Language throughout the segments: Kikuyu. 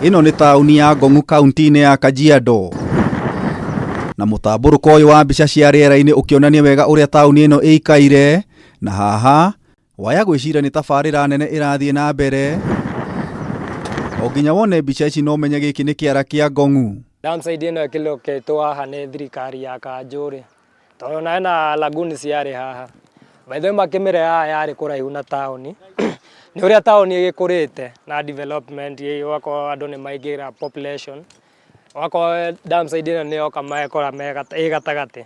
Ĩno nĩ taũni ya Ngong'u kaunti-inĩ ya Kajiado. Na mũtambũrũko ũyũ wa mbica cia rĩera-inĩ ũkĩonania wega ũrĩa taũni ĩno ĩikaire, na haha waya gwĩciria nĩ tabarĩra nene ĩrathiĩ na mbere. O nginya wone mbica ici no ũmenye gĩkĩ nĩ kĩara kĩa Ngong'u. Downside ĩno ĩkĩlocatwo haha nĩ thirikari ya kanjũ rĩ, tondũ ona hena lagoon ciarĩ haha. By the way makĩmĩrehe haha yarĩ kũraihu na taũni, nĩ ũrĩa taũni ĩgĩkũrĩte na development ũgakorwo andũ nĩ maingĩra population, ũgakorwo downside ĩno nĩyoka mekora ĩ gatagatĩ.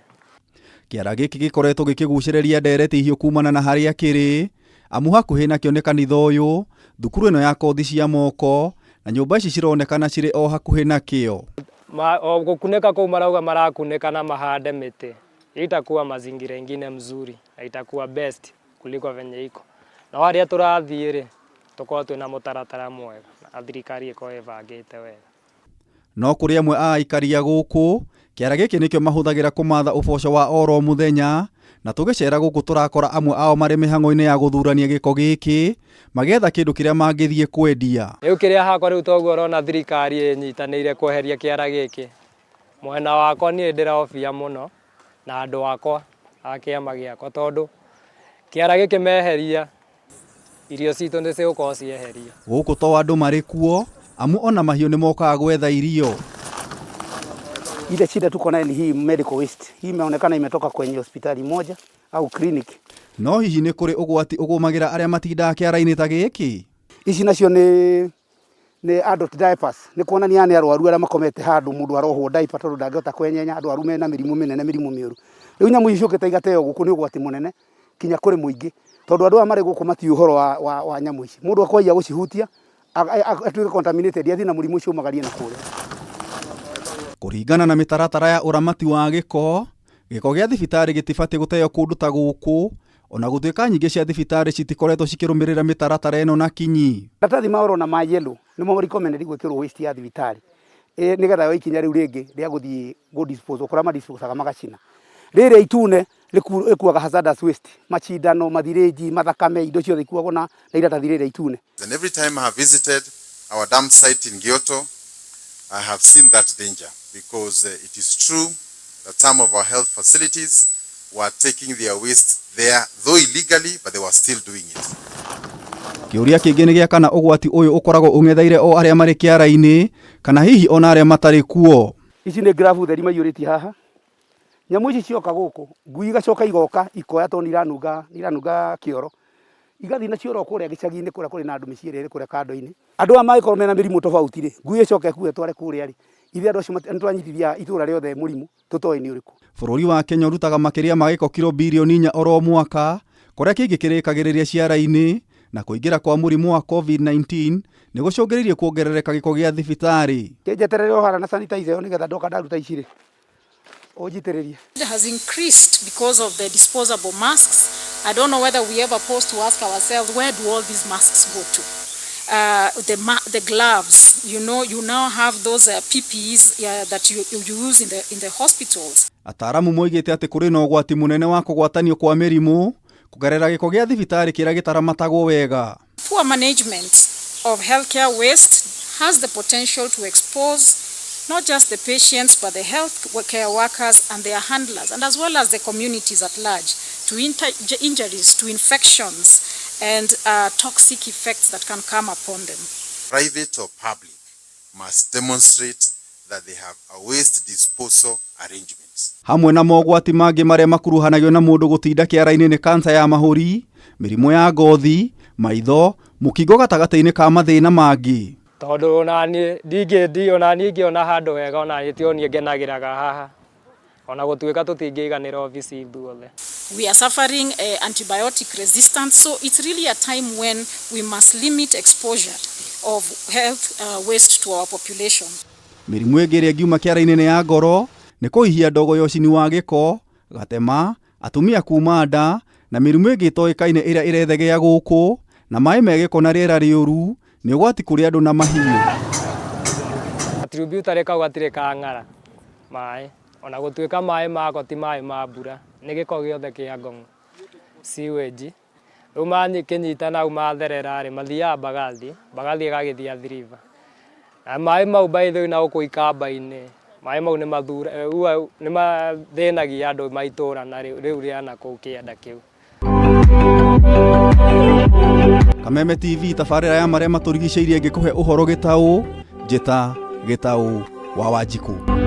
Kĩara gĩkĩ gĩkoretwo gĩkĩgucĩrĩria ndereti hiũ kumana na harĩa kĩrĩ, amu hakuhĩ nakĩo nĩ kanitha ũyũ, thukuru ĩno ya kothi cia moko, na nyũmba ici cironekana cirĩ o hakuhĩ nakĩo. O gũkunĩka kũu marauga marakunĩka na mahande mĩtĩ, itakuwa mazingira ingine mzuri na itakuwa best kuliko venye iko. No harĩa tũrathiĩ rĩ, tũkorwo twĩna mũtaratara mwega na thirikari ĩkorwo ĩbangĩte wega. No kũrĩ amwe a aikari a gũkũ, kĩara gĩkĩ nĩkĩo mahũthagĩra kũmatha ũboco wa oro mũthenya, na tũgĩcera gũkũ tũrakora amwe ao marĩ mĩhang'o-inĩ ya gũthurania gĩko gĩkĩ, magĩetha kĩndũ kĩrĩa mangĩthiĩ kwendia. Rĩu kĩrĩa hakwa rĩu toguo ũrona thirikari ĩnyitanĩire kweheria kĩara gĩkĩ, mwena wakwa niĩ ndĩrahofia mũno na andũ akwa a kĩama gĩakwa tondũ kĩara gĩkĩ meheria irio citũ nĩ cigũkorwo cieherio. Gũkũ to andũ marĩ kuo, amu ona mahiũ nĩ mokaga gwetha irio. Ile shida tuko nayo ni hii medical waste. Hii imeonekana imetoka kwenye hospitali moja au clinic. No hihi nĩ kũrĩ ũgwati ũgũmagĩra arĩa matindaga kĩara-inĩ ta gĩkĩ? Ici nacio nĩ adult diapers. Nĩ kuonania nĩ arwaru arĩa makomete handũ mũndũ arohwo diaper tondũ ndangĩhota kwenyenya, andũ arwaru mena mĩrimũ mĩnene, mĩrimũ mĩũru. Rĩu nyamũ ici ciũkĩte igateo gũkũ nĩ ũgwati mũnene kinya kũrĩ mũingĩ tondũ andũ aya marĩ gũkũ matiũĩ ũhoro wa nyamũ ici. Mũndũ akwajia gũcihutia atuĩke contaminated athiĩ na mũrimũ ũcio umagarie na kũrĩa. Kũringana na mĩtaratara ya ũramati wa gĩko, gĩko gĩa thibitarĩ gĩtibatiĩ gũteo kũndũ ta gũkũ, ona gũtuĩka nyingĩ cia thibitarĩ citikoretwo cikĩrũmĩrĩra mĩtaratara ĩno na kinyi. Maratathi ma ũrona ma yellow nĩmo recommended gwĩkĩrwo waste ya thibitarĩ nĩgetha yoe ikinya rĩu rĩngĩ rĩa gũthiĩ gũ dispose kũrĩa ma disposaga magacina. Rĩrĩa itune rĩkuaga hazardous waste, macindano, mathirĩnji, mathakame, indo ciothe ikuagwo na iratathi rĩrĩa itune. And every time I have visited our dump site in Gioto, I have seen that danger because it is true that some of our health facilities were taking their waste there, though illegally, but they were still doing it. Kĩũria kĩngĩ nĩ gĩa kana ũgwati ũyũ ũkoragwo ũng'etheire o arĩa marĩ kĩara-inĩ kana hihi ona arĩa matarĩ kuo. Ici nĩ gravu theri maiyũrĩtie haha. Nyamũ ici cioka gũkũ, ngui igacoka igoka ikoya tondũ nĩ iranunga kĩoro. Igathiĩ nacio oro kũrĩa gĩcagi-inĩ kũrĩa kũrĩ na andũ mĩciĩ ĩrĩa ĩrĩ kũrĩa kando-inĩ. Andũ aya mangĩkorwo mena mĩrimũ tofauti rĩ, ngui ĩcoke ĩkue ĩtware kũrĩa rĩ, ithuĩ andũ acio nĩ twanyitithia itũra rĩothe mũrimũ tũtoĩ nĩ ũrĩkũ. Bũrũri wa Kenya ũrutaga makĩria ma gĩko kiro birioni 4 oro mwaka, kũrĩa kĩingĩ kĩrĩkagĩrĩria ciara-inĩ, na kũingĩra kwa mũrimũ wa COVID-19 nĩ gũcũngĩrĩirie kuongerereka gĩko gĩa thibitarĩ. Kĩnjeterere o harĩa na sanitizer ĩyo nĩgetha ndoka ndaruta ici rĩ, ũnjitĩrĩrie. It has increased because of the disposable masks. I don't know whether we ever pause to ask ourselves, where do all these masks go to? The gloves, you now have those PPEs that you use in the hospitals. Ataaramu moigĩte atĩ kũrĩ na ũgwati mũnene wa kũgwatanio kwa mĩrimũ kũgerera gĩko gĩa thibitarĩ kĩrĩa gĩtaramatagwo wega. Poor management of healthcare waste has the potential to expose not just the patients but the health care workers and their handlers, and as well as the communities at large, to injuries, to infections, and toxic effects that can come upon them. Private or public must demonstrate that they have a waste disposal arrangements. Hamwe na mogwati mangĩ marĩa makuruhanagio na mũndũ gũtinda kĩara-inĩ nĩ kansa ya mahũri, mĩrimũ ya ngothi, maitho, mũkingo gatagatĩ-inĩ ka mathĩna mangĩ. Tondũ onaniĩ ndingĩ onaniĩ ingĩona handũ hega onaniĩ ti niĩ ngenagĩraga haha ona gũtuĩka tũtingĩiganĩra obici ithuothe. We are suffering antibiotic resistance, so it's really a time when we must limit exposure of health waste to our population. Mĩrimũ ĩngĩ ĩrĩa ĩngiuma kĩara-inĩ nĩ ya ngoro, nĩ kũhihia ndogo ya ũcini wa gĩko, gatema, atumia kuma nda, na mĩrimũ ĩngĩ ĩtoĩkaine ĩrĩa ĩrethegea gũkũ, na maĩ me gĩko na rĩera rĩũru nĩ ũgwati kũrĩ andũ na mahiũ. Tributary kau gatirĩ kang'ara maĩ ona gũtuĩka maĩ mako ti maĩ ma mbura, nĩ gĩko gĩothe kĩa Ngong'o sewage. Rĩu makĩnyitana hau matherera rĩ, mathiaga Mbagathi, Mbagathi ĩgagĩthiĩ Athi River. Na maĩ mau by the way na gũkũ ikamba-inĩ maĩ mau nĩ mathura nĩ mathĩnagia andũ ma itũra na rĩu rĩa na kũu kĩanda kĩu. Kameme TV, tabarĩra ya marĩa matũrigicĩirie, ngĩkũhe ũhoro gĩtaũ njĩta gĩtaũ wa Wanjikũ.